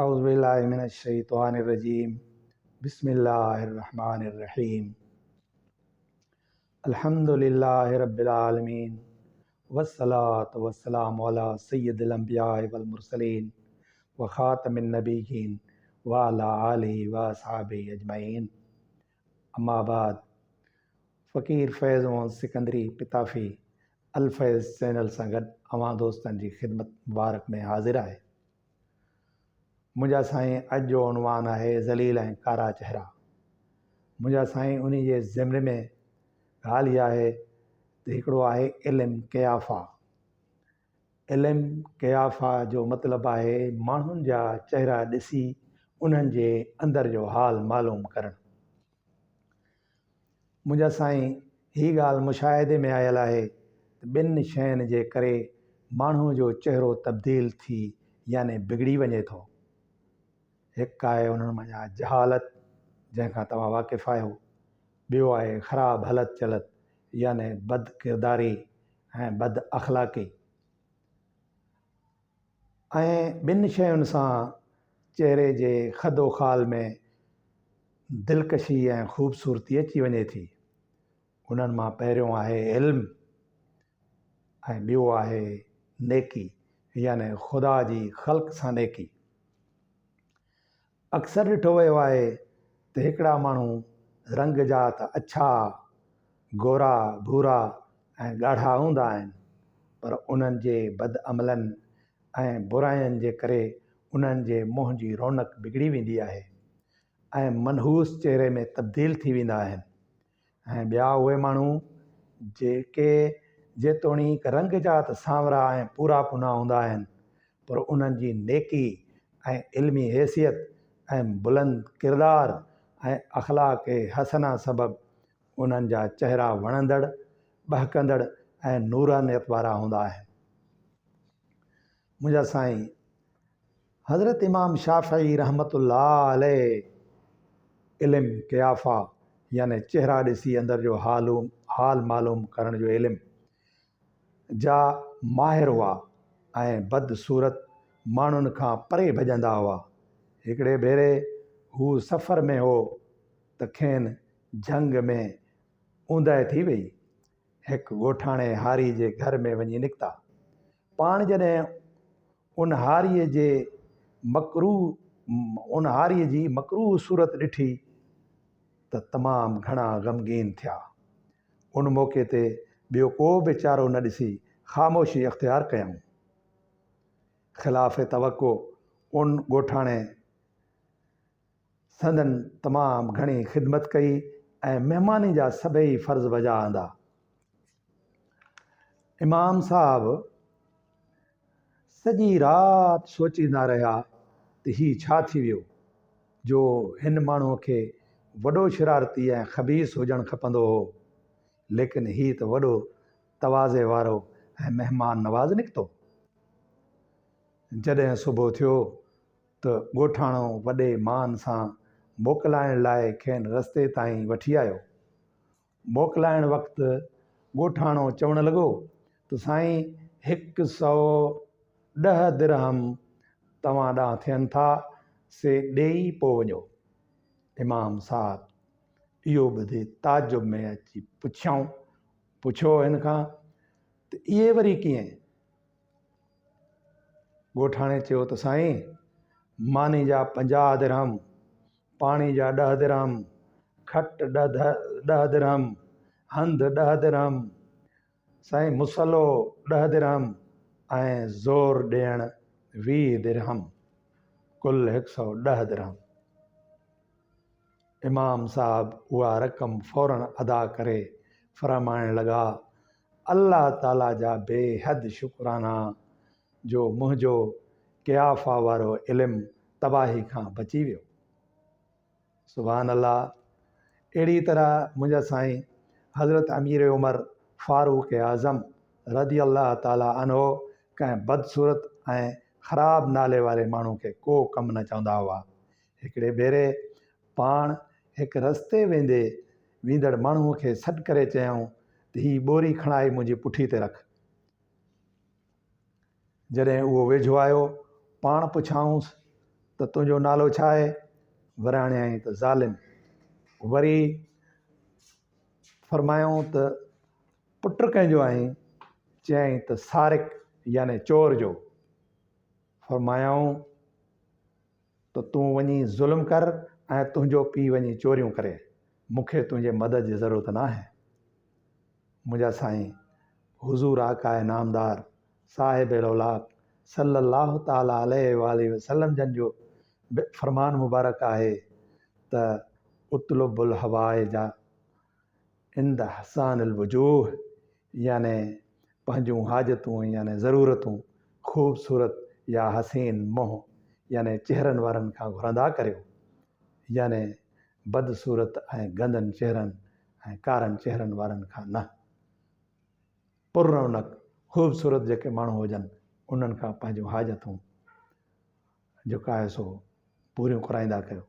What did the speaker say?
اعوذ بالله من الشيطان الرجيم بسم الله الرحمن الرحيم الحمد لله رب العالمين والصلاة والسلام على سيد الانبياء والمرسلين وخاتم النبيين وعلى آله واصحابه اجمعين اما بعد فقير فيض محمد سڪندري پتافي الفيض چينل سان گڏ اوهان دوستن جي خدمت مبارڪ ۾ حاضر آهي. منهنجا سائين اڄ جو عنوان آهي ذليل ۽ ڪارا چهرا. منهنجا سائين انهي جي ضمن ۾ ڳالهه اها آهي ته هڪڙو آهي علم قيافه. علم قيافه جو مطلب آهي ماڻهن جا چهرا ڏسي انهن جي اندر جو حال معلوم ڪرڻ. منهنجا سائين هي ڳالهه مشاهدي ۾ آيل آهي ته ٻن شين جي ڪري ماڻهو جو چهرو تبديل ٿي يعني بگڙي وڃي ٿو. هڪ آهي انهن منجهان جهالت جنهن کان توهان واقف آهيو. ٻيو آهي خراب هلت چلت يعني بد ڪرداري ۽ بد اخلاقي ۽ ٻن شين سان چهري جي خد و خال ۾ دلڪشي ۽ خوبصورتي اچي وڃي ٿي. انهن مان پهريون آهي علم ۽ ٻيو آهي نيڪي يعني خدا جي خلق سان نيڪي. اڪثر ڏٺو ويو آهي ته هڪڙا ماڻهو رنگ جا ته اڇا، گورا، ڀورا ۽ ڳاڙها هوندا آهن، پر انهن جي بدعملن ۽ براين جي ڪري انهن جي منهن جي رونق بگڙي ويندي آهي ۽ منحوس چهري ۾ تبديل ٿي ويندا آهن ۽ ٻيا اهي ماڻهو جيڪي جيتوڻيڪ رنگ جا ته سانورا ۽ پورا پونا هوندا آهن پر انهن جي نيڪي ۽ علمي حيثيت ۽ بلند ڪردار ۽ اخلاق حسنه سبب انهن جا چهرا وڻندڙ، ٻهڪندڙ ۽ نورانيت وارا هوندا آهن. منهنجا سائين حضرت امام شافعي رحمة الله عليه علم قيافه يعني چهرا ڏسي اندر جو حال معلوم ڪرڻ جو علم جا ماهر هئا ۽ بد صورت ماڻهن کان پري ڀڄندا هئا. هڪڙي ڀيري هو سفر ۾ هو ته کين جهنگ ۾ اوندهه ٿي وئي. هڪ ڳوٺاڻي هاري جي گهر ۾ وڃي نڪتا. پاڻ جڏهن ان هاريء جي مڪروه ان هاريء جي مڪروه صورت ڏٺي ته تمام گهڻا غمگين ٿيا. ان موقعي تي ٻيو ڪو به چارو نه ڏسي خاموشي اختيار ڪيائون. خلاف توقع ان ڳوٺاڻي سندن تمام گهڻي خدمت ڪئي ۽ مهماني جا سڀئي فرض بجا آندا. امام صاحب سڄي رات سوچيندا رهيا ته هي ڇا ٿي ويو جو هن ماڻهوء کي وڏو شرارتي ۽ خبيث هجڻ کپندو هو، ليڪن هي ته وڏو تواضع وارو ۽ مهمان نواز نڪتو. جڏهن صبح ٿيو ته ڳوٺاڻو وڏي مان سان موڪلائڻ لاء کين رستي تائين وٺي آيو. موڪلائڻ وقت ڳوٺاڻو چوڻ لڳو ته سائين هڪ سئو ڏهه درهم توهان ڏانهن ٿين ٿا، سي ڏيئي پوء وڃو. امام صاحب اهو ٻڌي تعجب ۾ اچي پڇيائون، پڇيو هن کان ته اهي وري ڪيئن؟ ڳوٺاڻي چيو ته سائين ماني جا 50 درهم، پاڻي جا 10 درهم، کٽ 10 درهم، هنڌ 10 درهم، سائين مصلو 10 درهم ۽ زور ڏيڻ 20 درهم، ڪل 110 درهم. امام صاحب اها رقم فوراً ادا ڪري فرمائڻ لڳا، الله تعاليٰ جا بي حد شڪرانا جو منهنجو قيافه وارو علم تباهي کان بچي ويو. سبحان الله اهڙي طرح منهنجا سائين حضرت امير عمر فاروق اعظم رضي الله تعاليٰ عنه ڪنهن بدصورت ۽ خراب نالي واري ماڻهو کي ڪو ڪم نه چوندا هئا. هڪڙي ڀيري پاڻ هڪ رستي ويندي ويندڙ ماڻهوء کي سڏ ڪري چيائون ته هي ٻوري کڻائي منهنجي پٺي تي رک. جڏهن اهو ويجهو آيو، پاڻ پڇيائونس ته تنهنجو نالو ڇا آهي؟ وراڻيائين ته ظالم. وري فرمايائون ته پٽ ڪنهن جو آهين؟ چيائين ته سارق يعني چور جو. فرمايائون ته تون وڃي ظلم ڪر ۽ تنهنجو پيء وڃي چوريون ڪري، مون کي تنهنجي مدد جي ضرورت ناهي. منهنجا سائين حضور آقاء نامدار صاحب لولاڪ صلّي الله تعالٰي عليه واٰله وسلّم جن جو به فرمان مبارڪ آهي ته اطلب الحوائج عند حسان الوجوه يعني پنهنجون حاجتون يعني ضرورتون خوبصورت يا حسين منهن يعني چهرن وارن کان گهرندا ڪريو يعني بدصورت ۽ گندن چهرن ۽ ڪارن چهرن وارن کان نه. پر رونق خوبصورت جيڪي ماڻهو هجن انهن کان پنهنجون حاجتون جيڪو آهي سو پوريون ڪرائيندا ڪيو.